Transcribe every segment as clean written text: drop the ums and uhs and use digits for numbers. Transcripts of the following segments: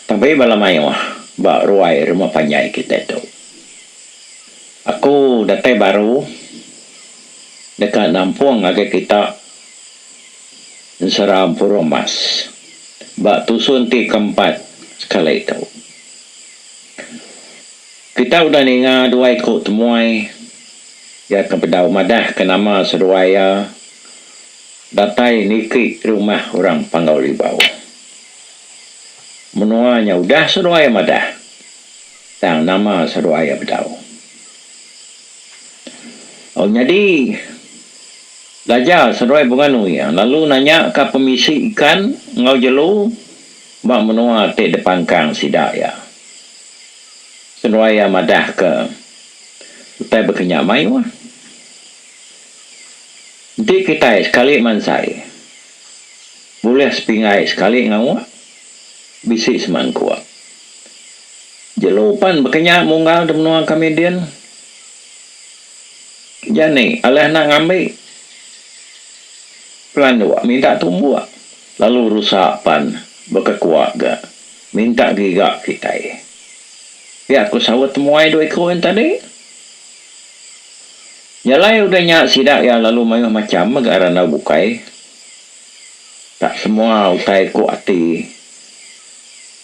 Tabi bala mayuh ba ruai rumah panjai kitai tu. Aku datai baru deka nampung ngagai kita ensera Empurung Mas ba tusun ti keempat sekali tu. Kita udah ninga dua iku temuai iya ke bedau madahka nama seduai iya datai niki rumah orang Panggau Libau. Menua nya udah seduai madah tang nama seduai iya bedau. Au nyadi Laja seduai Bunga Nui lalu nanya ka pemisi ikan enggau jelu ba menua ti dipangkang sida iya. Seduai iya madah ke utai baka nya mayuh. Enti kitai sekali mansai. Bulih sepinggai sekali ngauk, bisi semangkuk. Jelu pan baka nya munggal da menua kami din. Jani alah enda ngambi pelanduk minta tumbuk lalu rusa pan bekekuak ga minta giga kitai. Pia ku saut temuai dua iku yen tadi. Jalai udah nya sida iya lalu mayuh macham mega randau bukai. Tak semua utai ku ati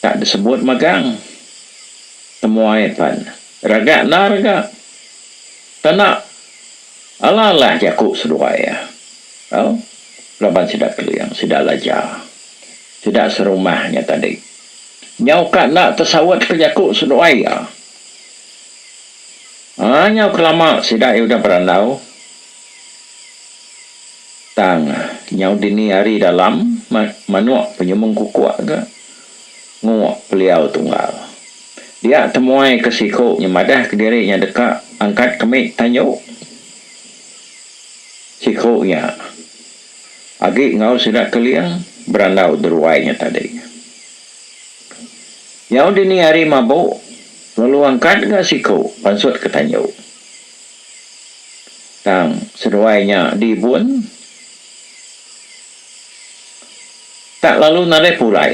tak disebut magang. Temuai pan ragak enda rega. Tanda alah-alah jaku seduai iya. Au laban sida keling, sida laja, sida serumah nya tadi. Nyau ka enda tesaut ke jaku seduai iya. Aa nyau kelama sida iya udah berandau. Tang nyau dini hari dalam manuk penyumung kukuk ga nguk peliau tunggal. Dia temuai ke siku nya madah kediri nya deka angkat kemi tanju. Siku nya agi enggau sida keling berandau deruai nya tadi. Nyau dini hari mabuk lalu angkat ga siku pansut ke tanju. Tang seduai nya diibun tak lalu nadai pulai.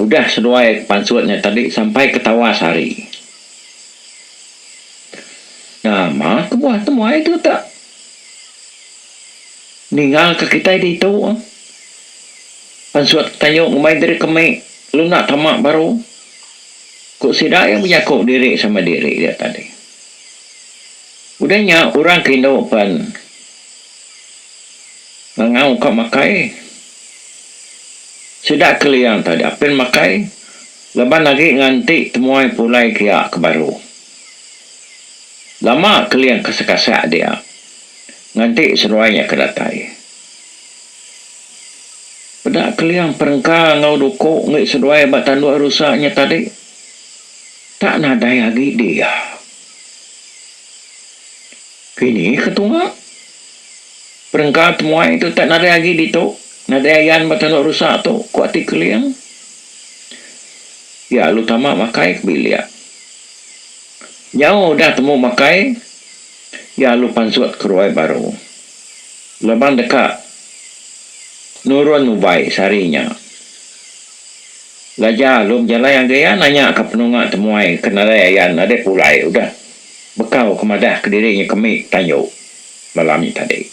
Udah seduai pansut nya tadi sampai ke tawas hari. Nama kebuah temuai tu tak ninggalka kitai ditu. Pansut tayu ngumbai diri kemi lalu enda tama baru. Ku sida iya bejaku diri sama diri dia tadi. Udah nya orang ke indu pen ngangau ka makai. Sida keling tadi apin makai laban agi nganti temuai pulai kia ke baru. Lama keling kasak-kasak dia nganti seduai nya ke datai. Peda keling perengka enggau duku enggi seduai ba tanduk rusa nya tadi tak nadai agi dia. Kini ke tunga perengka temuai tu tak nadai agi ditu, nadai ayan ba tanduk rusa tu, ku ati keling. Iya lalu tama makai ke bilik. Nyau udah temu makai, iya lalu pansut ke ruai baru. Laban deka nurun ubai sehari nya. Laja lalu bejalai ngagai iya nanya ka penunga temuai ke nadai ayan nadai pulai udah bekau ke madah kediri nya kemi tanju malam nya tadi.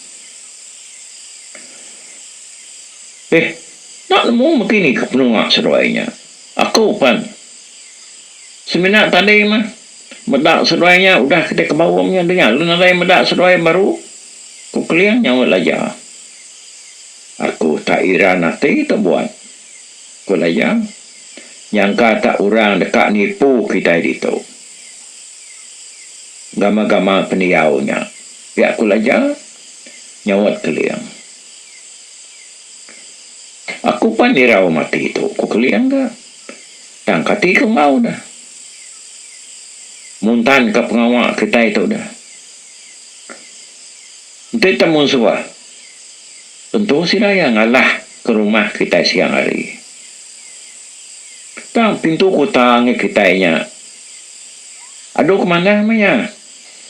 Eh, enda nemu megi ni ke penunga seduai nya. Aku pan semina tadi mah meda seduai nya udah kitai ke baum nya deh lalu nadai meda seduai baru. Ku Keling nyaut Laja. Aku tak iran ati tu buat, ku Laja. Nyangka tak orang deka nipu kitai ditu. Gama-gama pendiau nya, pia ku Laja nyaut Keling. Aku pan irau mati tu, ku Keling ga. Tang kati ku enggau dah. Muntanka pengawa kitai tu dah. Enti temu suah, tentu sida iya ngalah ke rumah kitai siang hari. Tang pintu kuta ngi kitai nya adu ke manah meh iya,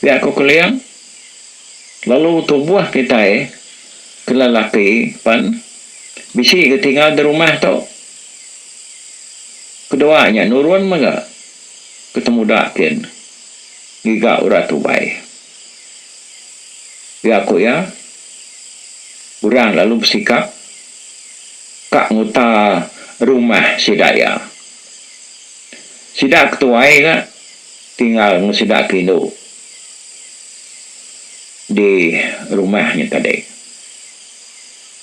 pia ku Keling. Lalu tubuh kitai ke lelaki pan bisi ke tinggal di rumah tu. Kedua nya nurun mega ke temuda kin ngiga urat tubai. Pia ku iya, orang lalu besikap ka nguta rumah sida iya. Sida ke tuai ga tinggal enggau sida ke indu di rumah nya tadi.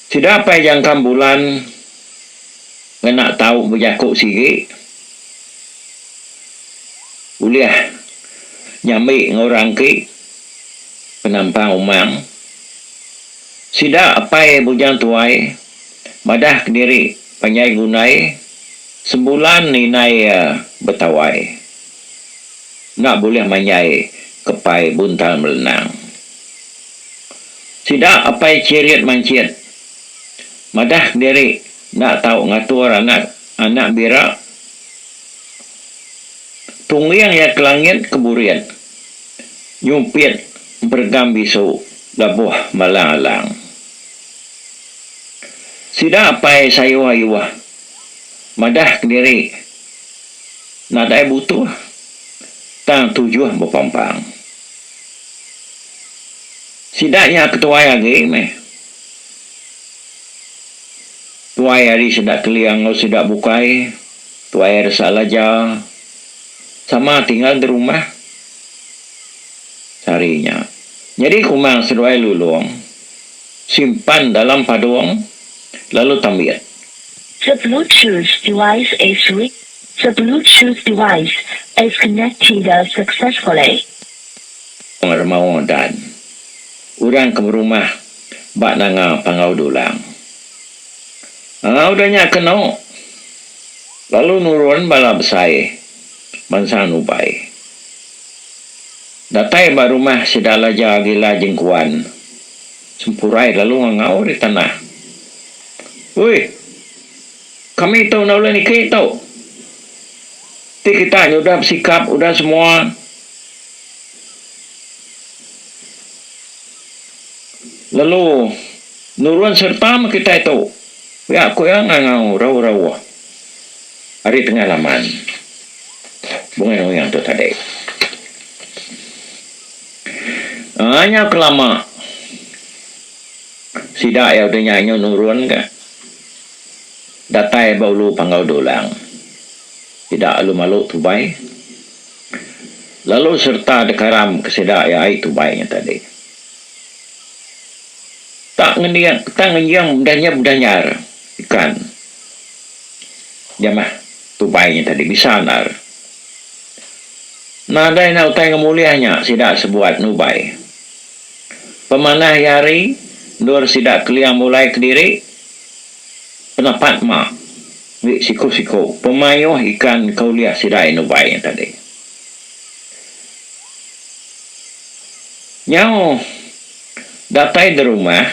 Sida apai jangkam bulan ngena tau bejaku sigi ulih nyambi enggau orang ki penampang umang. Sida apai bujang tuai madah kediri panjai gundai sebulan indai iya betawai enda bulih manjai kepai buntal melenang. Sida apai chirit manchit madah kediri enda tau ngatur anak anak bira tungging iya ke langit ke burit nyumpit emperegam bisu labuh malang-alang. Sida apai sayuh ayuh madah kediri nadai butuh tang tujuh bepampang. Sida nya ketuai agi meh. Tuai ari sida Keling enggau sida bukai, tuai ari Salaja sama tinggal di rumah sehari nya. Nyadi Kumang seduai Lulong simpan dalam padung lalu tambit. The Bluetooth device is re The Bluetooth device is connected successfully. Remaung Dan. Orang ke berumah ba Nanga Panggau Dulang. Aa udah nya kenu lalu nurun bala besai mansang nubai. Datai ba rumah sida Laja Gila Jengkuan Sempurai lalu ngangau ari tanah. Ui! Kami tu enda ulih niki tu. Ti kita nyudah besikap udah semua. Lalu nurun sereta meh kitai tu, pia ku iya ngangau rauh-rauh ari tengah laman Bungai Nuing tu tadi. Aaa nyau ke lama sida iya udah nya nyau nurun ka datai ba ulu Panggau Dulang. Sida lalu malu tubai. Lalu sereta dekaram ke sida iya ai tubai nya tadi. Tak ngending tak ngenjing udah nya udah nyar ikan jamah tubai nya tadi bisa endar. Nadai enda utai ngemulih nya sida sebuat nubai. Pemanah iya hari endur sida keling mulai kediri penepat ma. Wi siku-siku pemayuh ikan ke ulih sida nubai nya tadi. Nyau datai di rumah,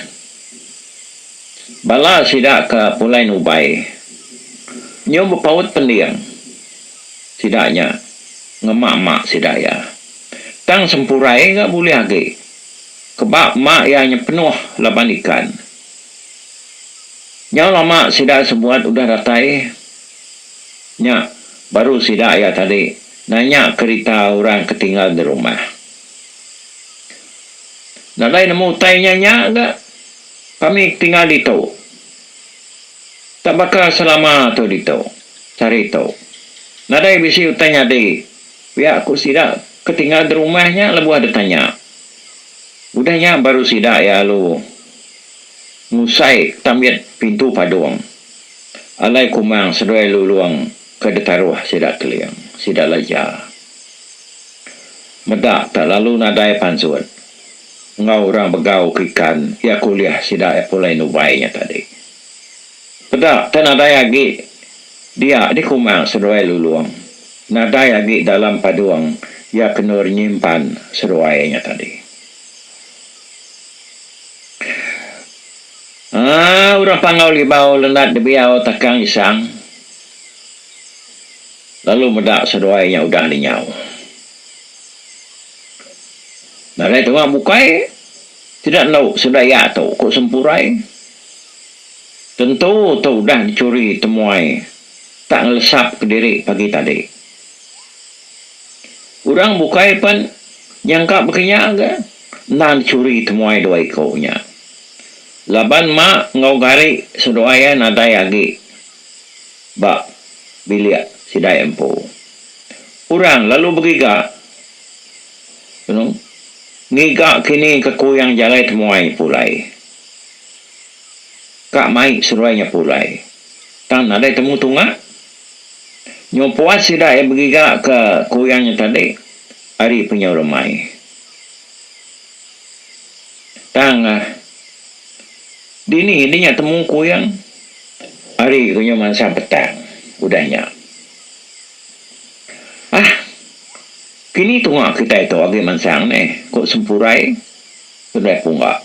bala sida ke pulai nubai nyu bepaut pending sida nya ngema-ema sida iya. Tang sempurai ga bulih agi keba ema iya nya penuh laban ikan. Nyau lama sida sebuat udah datai nya baru sida iya tadi nanya kerita orang ke tinggal di rumah. Nadai nemu utai nya nya ga kami ke tinggal ditu. Tak baka selama tu ditu, sehari tu. Nadai bisi utai nyadi pia ku sida ke tinggal di rumah nya lebuh ditanya. Udah nya baru sida iya lalu. Ngusai tambit pintu padung alai Kumang seduai Lulong ke ditaruh sida Keling, sida Laja. Meda tak lalu nadai pansut enggau orang begau ke ikan iya ke ulih sida iya pulai nubai nya tadi. Peda tak nadai agi dia di Kumang seduai Lulong, nadai agi dalam padung iya ke endur nyimpan seduai nya tadi. Aaa orang Panggau Libau lendat dibiau takang isang lalu meda seduai nya udah lenyau. Nadai tunga bukai sida endo sida iya tu ku Sempurai. Tentu tu udah dichuri temuai. Tak ngelesap kediri pagi tadi. Orang bukai pen nyangka baka nya ga endang dichuri temuai dua iku nya. Laban ma enggau gari seduai iya nadai agi ba bilik sida iya empu. Orang lalu begiga kenu ngiga kini ke kuyang jalai temuai pulai. Ka mai seduai nya pulai. Tang nadai temu tunga. Nyau puas sida iya begiga ke kuyang nya tadi ari penyau lemai. Tang dini di nya temu kuyang ari ke nyau mansang petang udah nya. Ah kini tunga kitai tu agi mansang neh ku Sempurai seduai Pungga.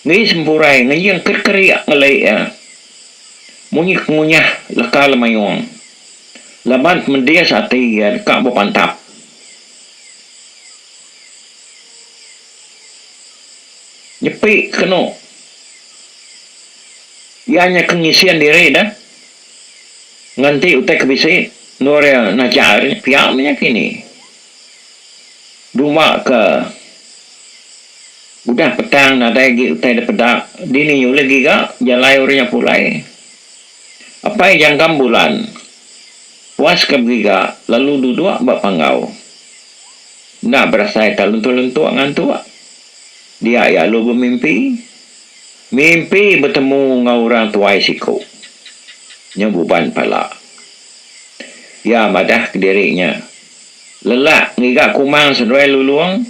Ngi Sempurai ngejing kerik-kerik ngeli iya. Munyi ke ngunyah leka lemayung. Laban pemedis ati iya deka bepantap. Nyepi kenu. Iya nya ke ngisin diri deh. Nganti utai ke bisi endur iya najar pia meh nya kini. Duma ke. Udah petang nadai agi utai dipeda, dini ulih giga jalai orang nya pulai. Apai Janggam Bulan puas ke begiga lalu duduk ba panggau. Enda berasai tak lentuk-lentuk ngantuk. Dia iya lalu bemimpi. Mimpi betemu enggau orang tuai siku. Nya buban pala. Iya madah kediri nya lelak ngiga kumang seduai lulung.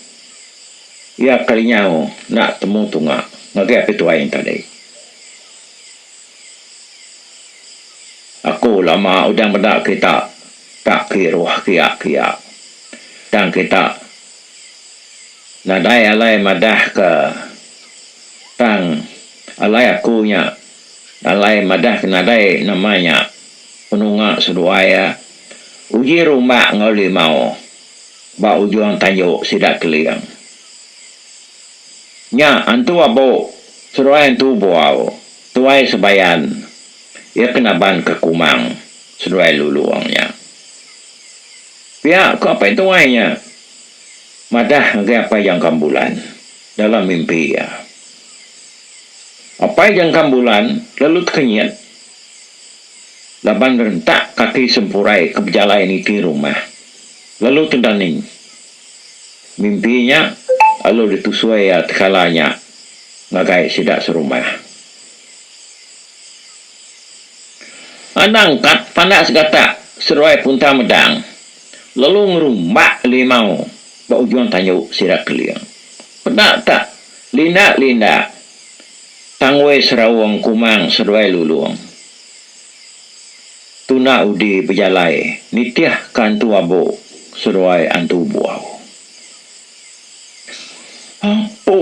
Iya ke lenyau enda temu tunga ngagai api tuai nya tadi. Aku lama udah meda kita tak kiruh kia-kia. Tang kita nadai alai madahka tang alai aku nya alai madahka nadai nama nya penunga seduai iya uji rumbak enggau limau. Ba ujung tanju sida Keling. Nya antu abu seduai antu buau tuai sebayan iya ke naban ke Kumang seduai Lulong nya. Pia ko apai tuai nya madah ngagai Apai Jangkam Bulan dalam mimpi iya. Apai Jangkam Bulan lalu tekenyit laban rentak kaki Sempurai ke bejalai niti rumah. Lalu tedaning. Mimpi nya lalu ditusui iya tekala nya ngagai sida serumah. Anang kat pandak segatak seruai punta medang lalu ngerumbak limau ba ujung tanju sida Keling. Peda tak lindak-lindak tanggui seraung kumang seduai lulung. Tunda udi bejalai nitih ka antu abu seduai antu buau. Apu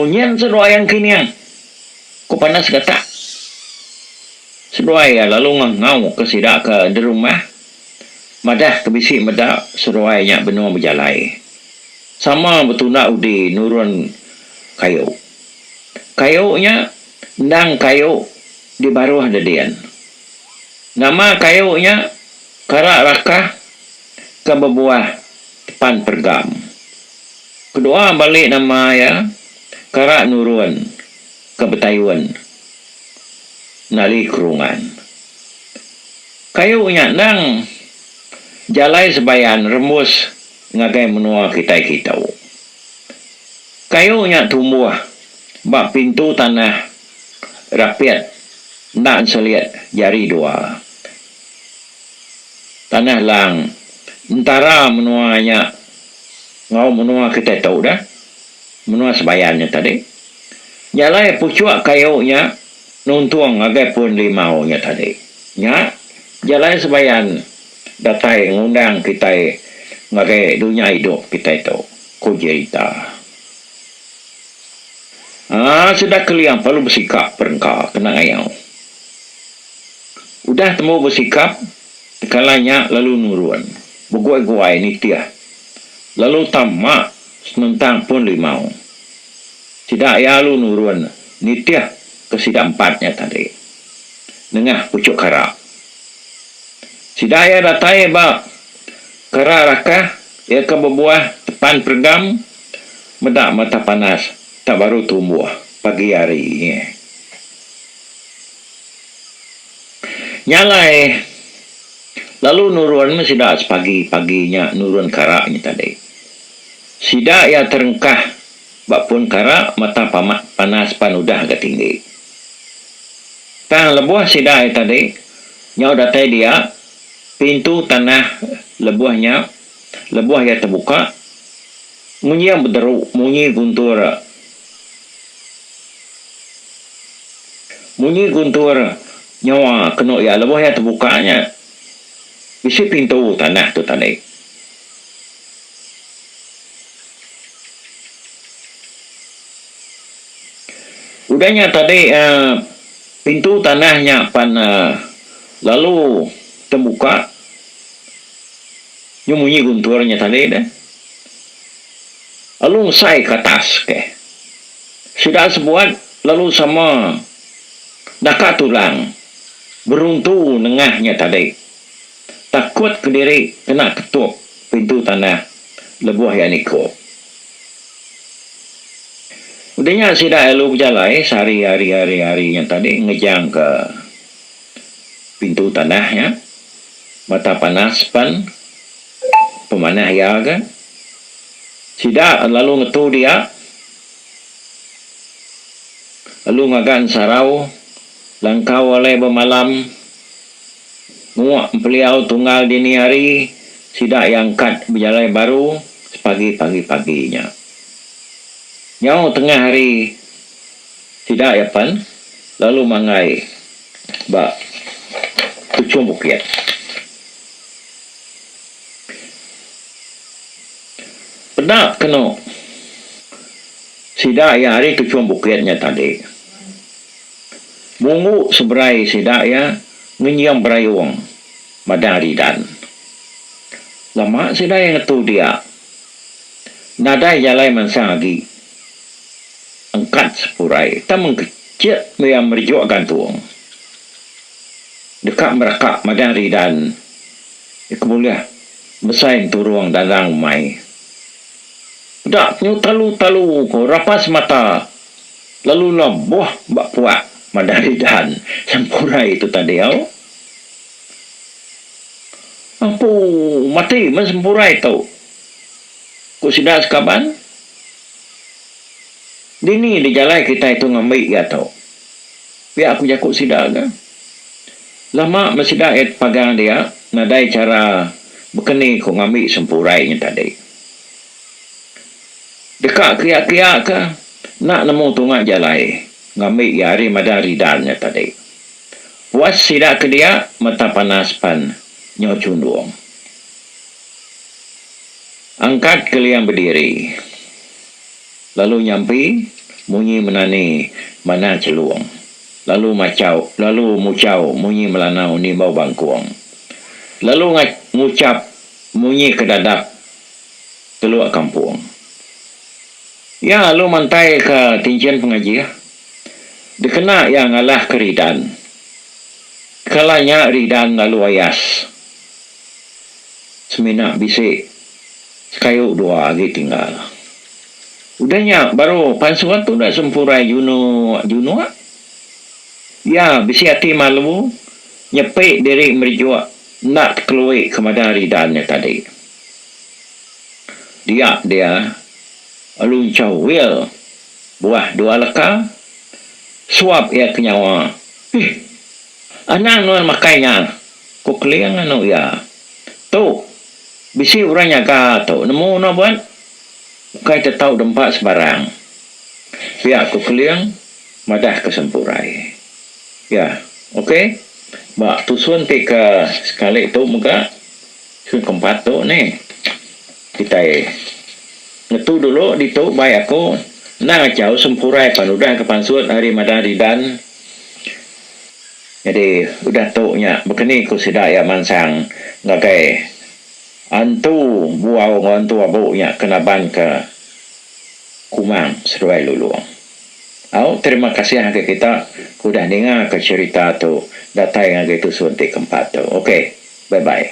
nyin seduai ang kining, ku Panas Gatak. Seduai iya lalu ngangau ke sida ke derumah madah ke bisi meda seduai nya benung bejalai. Sama betunda udi nurun kayu. Kayu nya endang kayu di baruh dedin. Nama kayu nya kara rakah ke bebuah tepan pergam. Kedua bali nama iya kara nurun ke betayun nali kerungan. Kayu nya endang jalai sebayan rembus ngagai menua kitai kitu. Kayu nya tumbuh ba pintu tanah rapit enda enselit jari dua. Tanah lang entara menua nya enggau menua kitai tu dah, menua Sebayan nya tadi. Nya alai puchuk kayu nya nuntung ngagai pun limau nya tadi. Nya jalai Sebayan datai ngundang kitai ngagai dunya idup kitai tu, ku jerita. Haa sida Keling perlu besikap perengka kena ngayau. Udah tembu besikap, tekala nya lalu nurun, beguai-guai nitih lalu tama senentang pun limau. Sida iya lalu nurun nitih ke sida empat nya tadi. nengah puchuk kara. Sida iya datai ba Kara Rakah iya ke bebuah tepan peregam meda mata panas tak baru tumbuh pagi hari. Nya alai lalu nurun meh sida sepagi-pagi nya nurun kara nya tadi. Sida iya terengkah ba pun kara mata panas pan udah ga tinggi. Tang lebuh sida iya tadi nyau datai dia, pintu tanah lebuh nya lebuh iya tebuka, munyi bederu munyi guntur munyi guntur nyawa kenu iya lebuh iya tebuka nya bisi pintu tanah tu tadi. Udah nya tadi pintu tanah nya pan lalu tebuka nyu munyi guntur nya tadi deh. Lalu ngesai ke atas ke. Sida sebuat lalu sama naka tulang beruntu nengah nya tadi. Takut kediri kena ketup pintu tanah lebuh iya nikup. Udah nya sida lalu bejalai sehari hari hari hari nya tadi ngejang ke pintu tanah nya. Mata panas pan pemanah iya ga. Sida lalu ngetu dia lalu ngaga ensarau langkau alai bemalam Ngua empeliau tunggal dini hari sida iya angkat bejalai baru sepagi pagi-pagi nya. Nyau tengah hari sida iya pen lalu manggai ba tuchung bukit. Peda kenu sida iya ari tuchung bukit nya tadi. Munggu seberai sida iya ngenjing berayung madang ridan. Lama sida iya ngetu dia. Nadai jalai mansang agi. Engkat sepurai tang mengkechit maya merejuk gantung. Deka meraka madang ridan ke bulih besai enturung dandang umai. Peda nyu talu-talu ko rapas mata. Lalu lebuh ba puak madah ridan Sempurai tu tadi au. Empu mati meh Sempurai tu, ku sida sekaban. Dini di jalai kitai tu ngambi iya tu. Pia ku jaku sida ga. Lama meh sida iya tepagang dia nadai chara bekeni ku ngambi Sempurai nya tadi. Deka kia-kia ka enda nemu tunga jalai ngambi iya ari madah ridan nya tadi. Puas sida ke dia mata panas pan nyau chundung. Angkat Keling bediri lalu nyampi munyi menani manang chelung lalu machau lalu muchau munyi melanau nimbau bangkung lalu nguchap munyi kedadap Teluk Kampung. Iya lalu mantaika tinchin pengajih dikena iya ngalahka Ridan. Kala nya Ridan lalu ayas semina bisi sekayu dua agi tinggal. Udah nya baru pansut udah Sempurai Junuk Junuk. Iya bisi ati malu nyepi diri merejuk enda tekelui ke madah Ridan nya tadi. Dia dia lalu enchau wil buah dua leka suap iya ke nyawa. Ih anang nuan makai nya, ku Keling anu iya. Tu bisi orang nyaga tu nemu nuan buat ukai tetau dempa sebarang. Pia ku Keling madah ke Sempurai. Ya ok ba tusun ti ke sekali tu mega. Ke keempat tu nih kitai ngetu dulu ditu bai aku enda ngachau sempurai pan udah ke pansut ari madah ridan nyadi udah tu nya bekeni ku sida iya mansang ngagai antu buau enggau antu abu nya ke naban ke Kumang seduai Lulong. Au terima kasih ngagai kita ke udah ninga ke cherita tu datai ngagai tusun ti keempat tu. Ok. Bye bye.